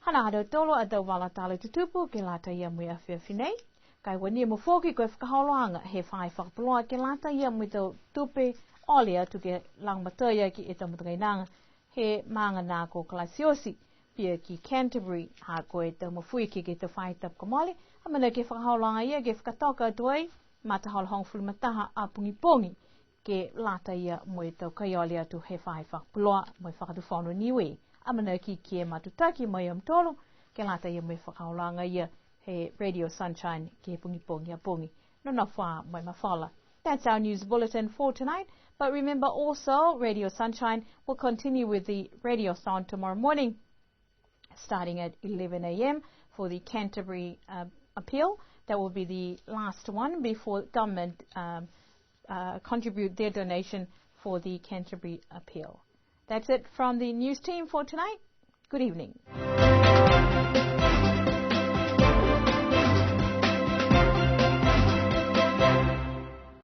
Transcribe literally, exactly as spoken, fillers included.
Hanā ha tautolu a tau vala tala tutupu ke lata ia mo e afiafi nei. Ka e ua nimo foki ko e fakaholoaga he faahi fakapuloa ke lata ia mo e tau tupe ole atu ke lagomatai aki e tau matakainaga he maaga nā ko Christchurch, pihia ki Canterbury, ha ko e tau mafuike ke he tau faahi tapu kua mole. Amanaki e fakaholoaga ia ke fakatoka atu ai, matahola hogofulu ma taha a pogipogi, ke lata ia mo e tau kai ole atu he faahi fakapuloa mo e Fakatufono Niue. Amanaki ke matutaki mai a mutolu ke lata ia mo e fakaholoaga ia he Radio Sunshine ke he pogipogi a pogi. Nonofo ā mo e mafola. That's our news bulletin for tonight. But remember also, Radio Sunshine will continue with the Radiothon tomorrow morning, starting at eleven a m for the Canterbury uh, appeal. That will be the last one before government um, uh, contribute their donation for the Canterbury appeal. That's it from the news team for tonight. Good evening.